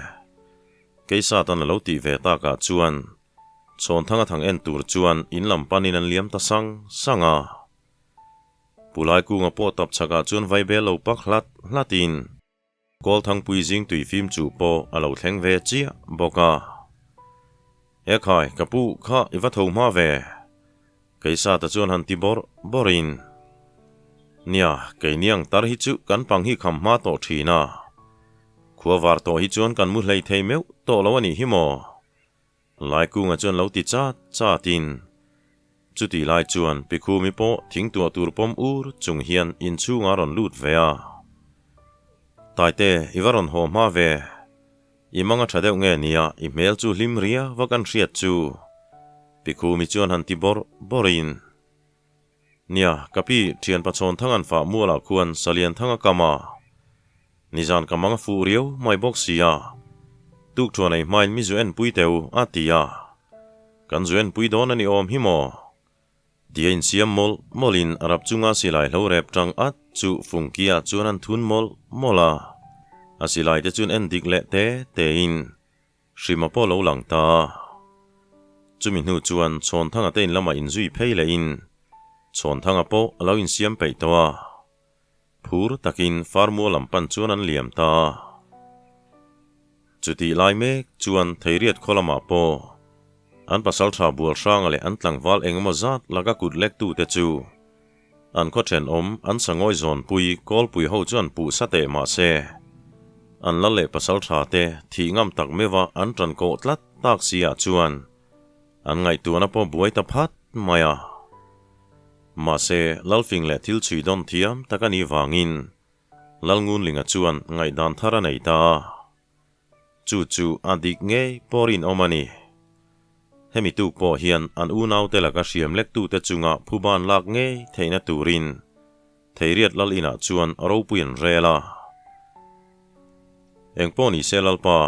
Keisatan a lo tih ve takah chuan Chhawnthanga thang en tur chuan in lam panin an liam ta sang sang a. Pu Laikunga pawh tap chhakah chuan vaibel lo pak hlat hlatin Kawlthangpui zing tui fim chu pawh a lo thleng ve chiah bawk a. E khai, ka pu kha i va tho hma ve. Keisata chuan han ti bawrh bawrhin, Nia, keiniang tar hi chu kan pang hi kham hma tawh thin a. Khua var tawh hi chuan kan mu hlei thei meuh tawh lo a nih hi maw? Laikunga chuan lo ti chat chatin, chutih lai chuan Pikhumi pawh thing tuah tur pawm ur chung hian inchhungah a rawn lut ve a. Taite, i va rawn haw hma ve. I mang a tha deuh nge nia, i hmel chu hlim ria va kan hriat chu. Pikhumi chuan han ti bawrh bawrhin, Nia, ka pi, thianpa Chhawnthang an fah mualah khuan Salianthang a kam a. Nizan ka mang a fuh riau mai bawk si a, tuk thuan ei hmain mi zu enpui teu a ti a. Kan zu enpui dawn a ni awm hi maw? Tia insiam mawlh mawlhin a rap chunga silai hlo rep tang at chu Fungkia chuan an thun mawlh mawlh a. A silai te chuan en dik leh te tein Hrima pawh lo lang ta. Chumi hnu chuan Chhawnthanga te in lamah inzui phei lehin Chhawnthanga pawh a lo insiam peih tawh a. Phur takin Farmua lam pan chuan an liam ta. Chutih lai mek chuan Theiriat khaw lamah pawh an pasaltha bual hranga leh an tlangval engemaw zat laka kut lektute chu an khaw thenawm an sangawi zawnpui kawlpui ho chuan puh sa teh mah se an lal leh pasaltha te thih ngam tak meuha an tan kawh tlat tak si ah chuan an ngaihtuahna pawh buai ta phat mai a. Mahse, Lalfing leh thil chhui dawn thiam tak a nih vangin Lalngunlinga chuan ngaihdan thar a nei ta a. Chu chu a dik ngei pawh rinawm a ni. Hemi tuk pawh hian an unaute laka hriam lektute chunga phuban lak ngei theihna turin Theiriat Lal inah chuan ropui an rel a. Engpawh ni se Lalpa,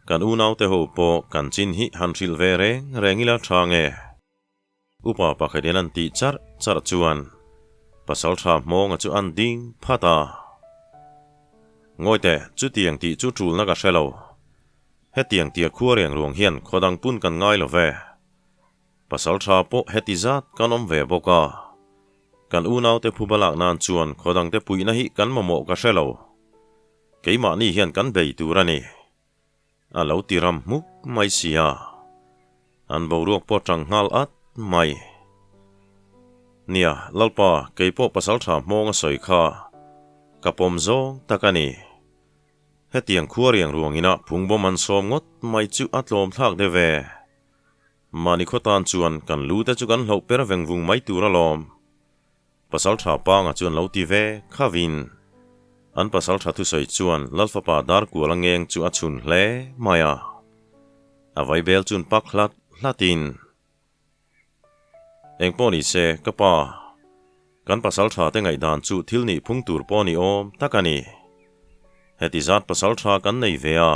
kan unaute ho pawh kan chin hi han hrilh ve reng reng ila tha nge? Upa pakhatin an tih charh charh chuan Pasaltha Hmawnga chu an ding phat a. Ngawi teh, chutiang tih chu tulna ka hre lo. Hetiang tia khua reng ruang hian khaw dang pun kan ngai lo ve. Pasaltha pawh heti zat kan awm ve bawk a. Kan unaute phuba lak nan chuan khaw dangte puihna hi kan mamawh ka hre lo. Keimahni hian kan bei tur a ni. A lo ti ram hmuk mai si a, an boruak pawh tang nghal at mai. Nia, Lalpa, kei pawh pasaltha hmawng a sawi kha ka pawm zawng tak a ni. Hetiang khua riang ruang ina phungbawm an sawm ngawt mai chu a tlawm thlak deuh ve. Mahni khaw tan chuan kan lu te chu kan hloh per veng vung mai tur alawm. Pasalṭha Panga chuan lo ti ve khavin an pasalṭha thusawi chuan Lalfapa Darkuala ngeng chu a chhun hle mai a. A vaibel chun pak hlat hlatin, Engpawh ni se, ka pa, kan pasalṭha te ngaihdan chu thil nih phung tur pawh ni awm tak a ni. Heti zat pasalṭha kan nei ve a,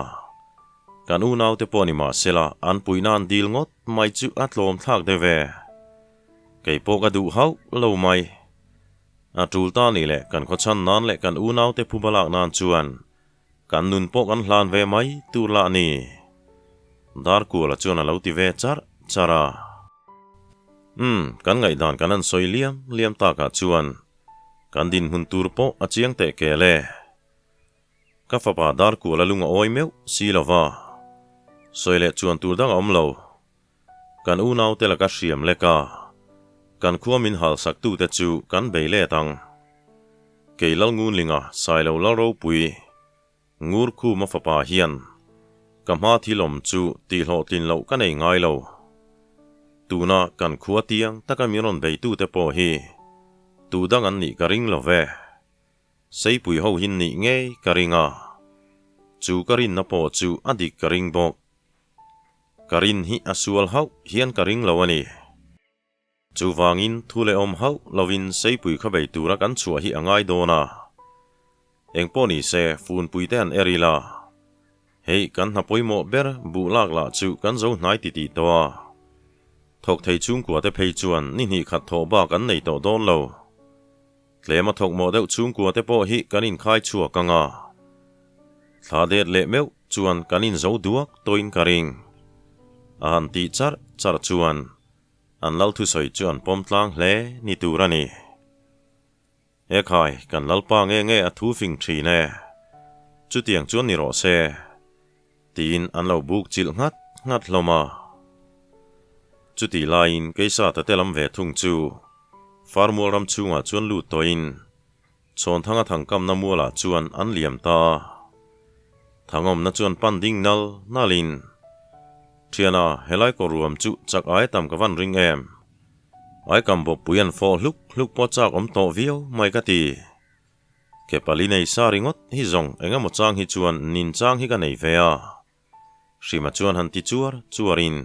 kan unaute pawh ni mahsela an puihna an dil ngawt mai chu a tlawm thlak deuh ve. Kei pawh ka duh hauh lo mai. A tul ta ni leh kan khawchhan nan leh kan unaute phuba lak nan chuan kan nun pawh kan hlan ve mai tur lah ni. Darkuala chuan a lo ti ve charh charh a. Umm, kan ngaihdan kan han sawi liam liam takah chuan kan dinhmun tur pawh a chiang teh kel e. Ka fapa Darkuala lung a awi meuh si lo va, sawi leh chuan tur dang a awm lo. Kan unaute laka hriam lek a, kan khua min halsaktute chu kan bei let ang. Kei Lalngunlinga Sailo Lalropui Ngurkhuma fapa hian ka hma thil awm chu tihhlawhtlin loh ka nei ngai lo. Tuna kan khua tiang taka min rawn beitute pawh hi tu dang an nih ka ring lo ve. Seipui ho hi nih ngei ka ring a, chu ka rinna pawh chu a dik ka ring bawk. Ka rin hi a sual hauh hian ka ring lo a ni. Chuvangin thu leh awm hauh lovin Seipui kha bei tura kan chhuah hi a ngai dawn a. Engpawh ni se, funpui te han er ila. Hei, kan hna pawimawh ber buh lak lah chu kan zo hnai ti tih tawh a. Thawk thei chhungkua te phei chuan ni hnih khat thawh bak an nei tawh dawn lo. Tlema thawk mawh deuh chhungkua te pawh hi kan inkhai chhuak ang a. Thla det leh meuh chuan kan inzo duak tawhin ka ring. A han tih charh charh chuan an lal thusawi chu an pawm tlang hle ni tur a ni. Ekhai, kan lalpa nge nge a thu fing thin e. Chutiang chuan ni rawh se. Tiin an lo buk chilh nghat nghat hlawm a. Chutih laiin Keisata te lam ve thung chu Farmual ram chhungah chuan lut tawhin Chhawnthanga thangkamna mualah chuan an liam ta a. Thangawmna chuan pan ding nal nalin, Thiana, helai kawr ruam chu chak ai tam ka van ring em? Aikam bawppui an fawh hluk hluk pawh chak awm tawh viau mai ka ti. Ke pali nei sa ringawt hi zawng eng emaw chang hi chuan nin chang hi ka nei ve a. Hrima chuan han ti chuar chuarin,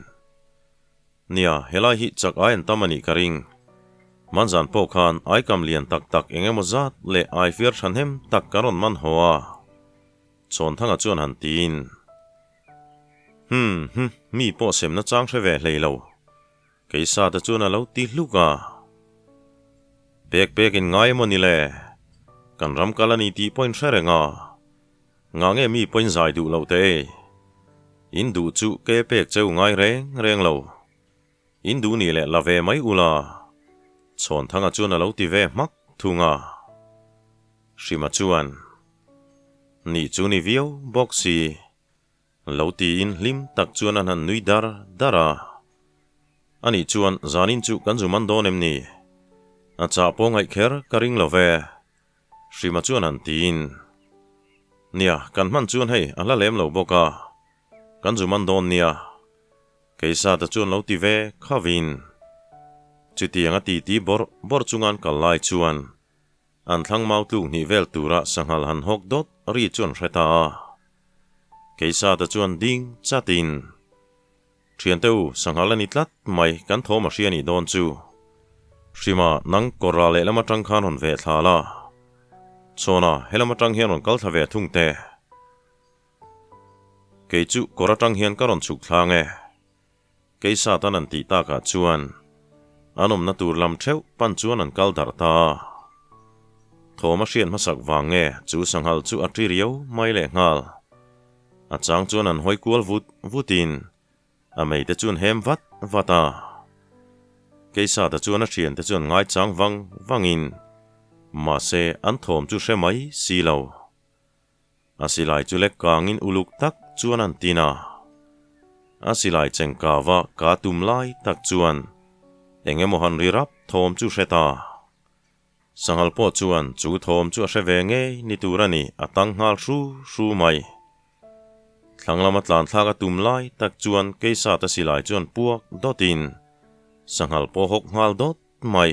Nia, helai hi chak ai an tam a nih ka ring. Hmanzan pawh khan aikam lian tak tak eng emaw zat leh aifiar thahnem tak ka rawn man haw a. Chawnthanga chuan han tiin, Hum, hum, mi pawh semna chang hre ve hlei lo. Keisa te chuan a lo ti hluk a. Pek pek in ngai emaw ni le? Kan ram kal a ni tih pawhin hre reng a. Ngah nge mi pawhin zai duh loh te ei? In duh chu ke pek cheu ngai reng reng lo. In duh nih leh la ve mai ula. Chhawnthanga chuan a lo ti ve hmak thung a. Hrima chuan, Nih chu ni viau bawk si. Lo tiin hlim tak chuan an han nui dar dar a. Anih chuan zanin chu kan zu man dawn em ni? A chah pawh ngaih kher ka ring lo ve. Hrima chuan han tiin. Nia, kan hman chuan hei a hla lem lo bawk a, kan zu man dawn nia. Keisata chuan lo ti ve khavin. Chutiang a titi bawrh bawrh chunga an kal lai chuan An thlang mau tluk hnih vel tura sanghal han hawk dawt ri chu an hre ta a. Keisata chuan ding chatin, Thiante u, sanghal a ni tlat mai, kan thawm a hria nih dawn chu. Hrima, nang kawrra lehlam atang khan rawn veh thla la. Chhawna, helam atang hian rawn kal thla ve thung teh. Kei chu kawr atang hian ka rawn chhuk thlang e. Keisatan an tih takah chuan an awmna tur lam theuh pan chuan an kal darh ta a. Thawm a hriat hmasak vang nge chu sanghal chu a ṭi riau mai leh nghal. A chang chuan an hawi kual vut vutin a meite chu an hem vat vat a. Keisata chuan a thiante chu an ngaichang vang vangin mahse an thawm chu hre mai si lo. A silai chu lek kangin uluk tak chuan an tin a. A silai chengkava ka tum lai tak chuan eng emaw han ri rap thawm chu hre ta. Sanghal pawh chuan chu thawm chu a hre ve ngei ni tur a ni, a tang nghal hru hru mai. Thlang lama tlan thlak a tum lai tak chuan Keisata silai chuan puak dawtin sanghal pawh hawk nghal dawt mai.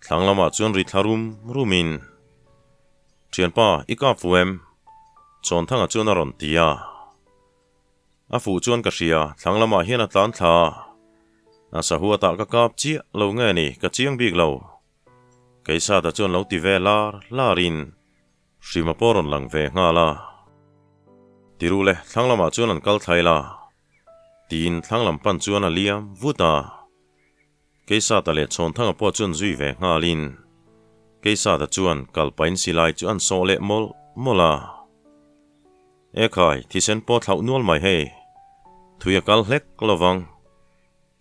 Thlang lamah chuan ri thla rum rumin, Thianpa, i kap fu em? Chawnthanga chuan a rawn ti a. A fuh chuan ka hria, thlang lamah hian a tlan thla a. A sahuatah ka kap chiah lo nge ni, ka chiang bik lo. Keisata chuan lo ti ve lar larin Hrima pawh rawn lang ve nghal a. Tiru le, thlang lamah chuan an kal thlai la. Tiin thlang lam pan chuan a liam vut a. Keisata leh Chhawnthanga pawh chuan zui ve nghalin Keisata chuan kalpain silai chu an sawh leh mawlh mawlh a. Ekhai, thisen pawh thlauh nual mai hei. Thui a kal hlek lovang.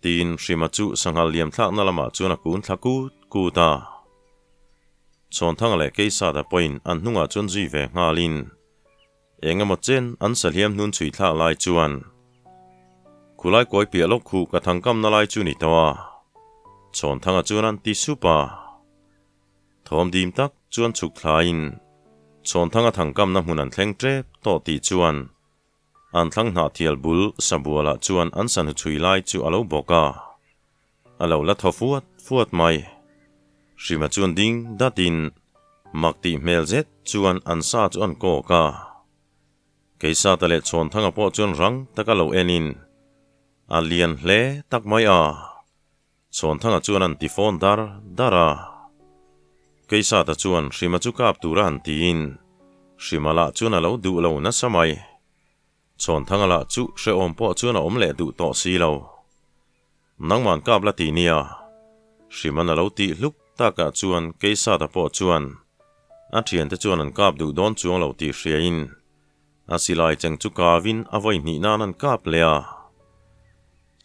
Tiin Hrima chu sanghal liam thlakna lamah chuan a kun thla kut kut a. Chhawnthanga leh Keisata pawhin an hnungah chuan zui ve nghalin Eng emaw chen an sahliam hnun chhui thlak lai chuan khulai kawi piah lawk khuh ka thangkamna lai chu ni tawh a, Chhawnthanga chuan an ti sup a. Thawm dim tak chuan chhuk thlaiin Chhawnthanga thangkamna hmun an thleng tep tawh tih chuan an thlang hnah thial bul sabualah chuan an sanhu chhui lai chu a lo bawk a, a lo la thaw fuat fuat mai. Hrima chuan ding datin mak tih hmel zet chuan an sa chu an kawk a. Keisata leh Chhawnthanga pawh chuan rang taka lo enin a lian hle tak mai a. Chhawnthanga chuan an ti fawn dar dar a. Keisata chuan Hrima chu kap tura han tiin. Hrima lah chuan a lo duh lo nasa mai. Chhawnthanga lah chu hrehawm pawh chuan a awm leh duh tawh si lo. Nangman kap la ti nia. Hriman a lo tih hluk takah chuan Keisata pawh chuan a thiante chuan an kap duh dawn chuang lo tih hriain a silai cheng chu kavin a vawi hnih nan an kap leh a.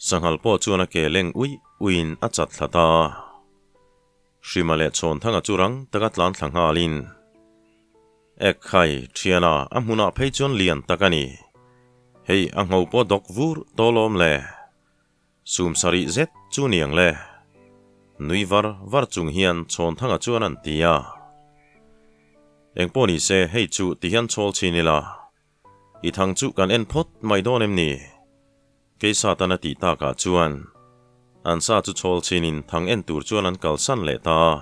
Sanghal pawh chuan a ke leng uih uihin a chat thla ta. Hrima leh Chhawnthanga chu rang taka tlan thla nghalin, Ek khai, thiana, a hmunah phei chuan lian tak a ni. Hei, a ngho pawh dawk vur tawlawm le. Sum sarih zet chu niang le. Nui var var chung hian Chhawnthanga chuan an ti a. Engpawh ni se, hei chu ti hian chhawl chhin ila. I thang chu kan en phawt mai dawn em ni? Kei Satan a tih takah chuan an sa chu chhawl chhinin thang en tur chuan an kalsan leh ta a.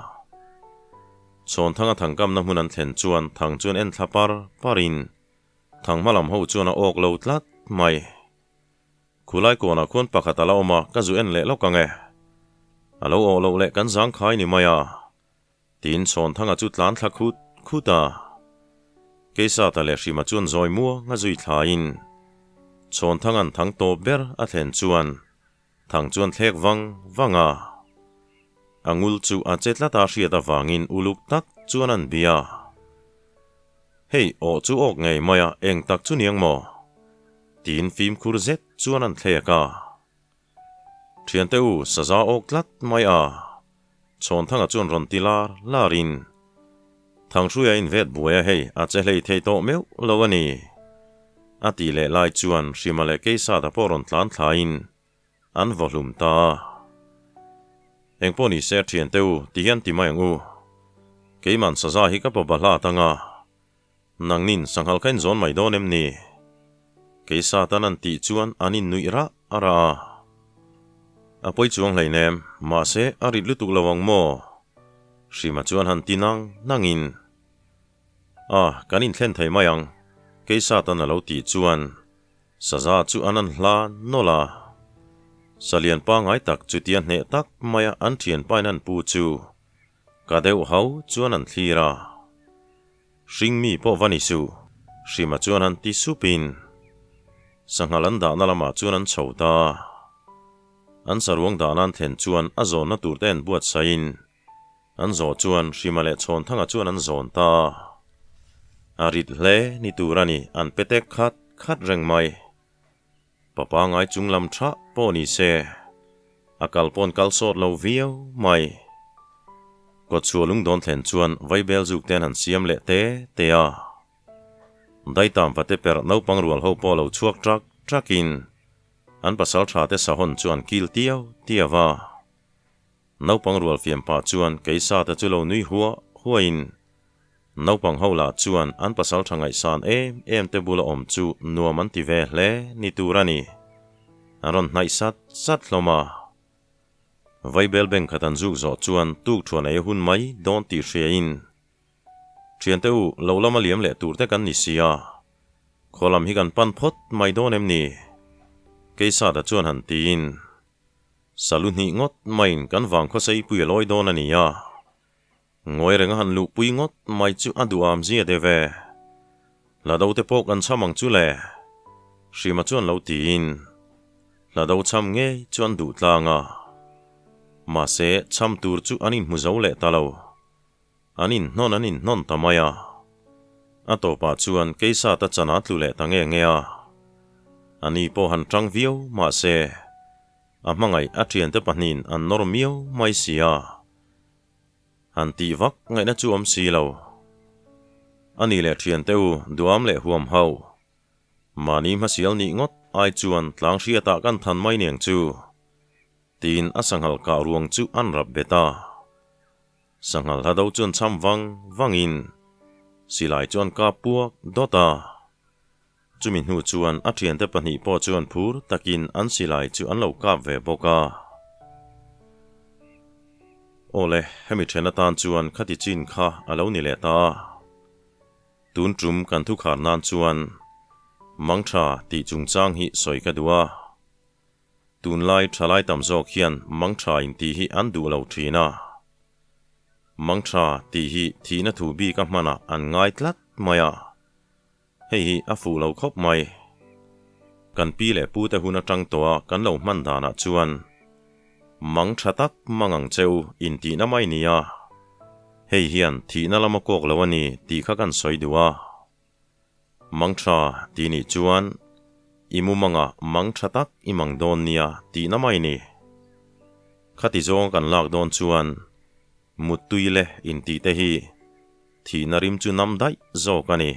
Chhawnthanga thangkamna hmun an thlen chuan thang chuan en thla par parin thang hma lam ho chuan a awk lo tlat mai. Khulai kawnah khuan pakhat a la awm a, ka zu en leh lawk ang e. A lo awh loh leh kan zangkhai ni mai a. Tiin Chhawnthanga chu tlan thla khut khut a. Keisata leh Hrima chuan zawi muang a zui thlaiin Chhawnthanga'n thang tawp ber a thlen chuan thang chuan thlek vang vang a. A ngul chu a che tlat a hriat avangin uluk tak chuan an bia. Hei aw chu awk ngei mai a, eng tak chu niang maw? Tiin fimkhur zet chuan an thlek a. Thiante u, saza awk tlat mai a, Chhawnthanga chuan rawn ti lar larin, Thanghruia invet buai a hei, a che hlei thei tawh meuh lo a ni. A tih leh lai chuan Hrima leh Keisata pawh rawn tlan thlaiin an vaw hlum ta a. Engpawh ni se thiante u, ti hian ti mai ang u. Keiman saza hi ka pa bahla atang a, Nangnin sanghal kha in zawn mai dawn em ni? Kei Satan an tih chuan an innuih rah a rah a. A pawi chuang hleinem, mahse a rit lutuk lo ang maw? Hrima chuan han ti nang nangin, A, kan inthlen thei mai ang, kei Satan a lo tih chuan saza chu an an hla nawlh a. Salian pangngai tak chutia hneh tak maia an thianpain an pu chu ka deuh hau chuan an thlir a. Hringmi pawh va ni suh, Hrima chuan han ti supin sanghal an dahna lamah chuan an chho ta. An saruang dahna an thlen chuan a zawnna tur te an buatsaihin an zawh chuan Hrima leh Chhawnthanga chuan an zawn ta. A rit hle ni tur a ni, an pe tek khat khat reng mai. Papa ngai chung lam tha pawh ni se, a kal pawn kal sawt lo viau mai. Kawtchhuah lungdawn thlen chuan vaibel zuk te an han siam leh te te a. Daitam vate perh naupang rual ho pawh lo chhuak trak trakin an pasal tha te sahawn chu an kil tiau tiau a. Naupang rual fiam pah chuan keisa te chu lo nui huah huahin naupang ho lah chuan an pasal tha ngaihsan em em te bula awm chu nuam an ti ve hle ni tur a ni. An rawn hnaih sat sat hlawm a. Vaibel bank khat an zuk zawh chuan tuk thuan ei a hun mai dawn tih hriain Thiante u, lo lama liam leh tur te kan ni si a, khaw lam hi kan pan phawt mai dawn em ni? Keisata chuan han tiin. Salu hnih ngawt maiin kan vang khawsei pui a lawi dawn a ni a, ngawi renga han luhpui ngawt mai chu a duham zia deuh e. Hlado te pawh kan cham ang chu le, Hrima chuan lo tiin hlado cham ngei chu an duh tlang a, mahse cham tur chu an inhmu zo leh ta lo. An inhnawn an inhnawn ta mai a. A tawpah chuan Keisata chan a tlu leh ta nge nge a. Ani pawh han tang viau mahse a hmangaih a thiante pahnihin an nawr miau mai si a. Han tih vak ngaihna chu awm si lo. Ani leh thiante u duam leh huam hauh. Mahni hmasial nih ngawt ai chuan tlang hriatah kan than mai niang chu. Tiin a sanghal kah ruang chu an rap bet a. Sanghal hla do chuan cham vang vangin silai chuan kap puak dawt a. Chumi hnu chuan a thiante pahnih pawh chuan phur takin an silai chu an lo kap ve bawk a. Awle, hemi then atan chuan khati chin kha a lo ni leh ta a. Tun tum kan thukhar nan chuan Mangtha tih chungchang hi sawi ka duh a. Tunlai thalai tam zawk hian mangtha intih hi an duh lo thin a. Mangtha tih hi thihna thu bik a hmanah an ngai tlat mai a. Hei hi a fuh lo khawp mai. Kan pi leh pute hun atang tawha kan lo hman danah chuan mang tha tak mang ang cheu intihna mai nia. Hei hian thihna lama kawk lo a ni tih kha kan sawi duh a. Mang tha tih nih chuan i mumangah mang tha tak i mang dawn nia tihna mai ni. Khati zawng kan lak dawn chuan muttui le intih te hi thihna rim chu nam daih zawk a ni.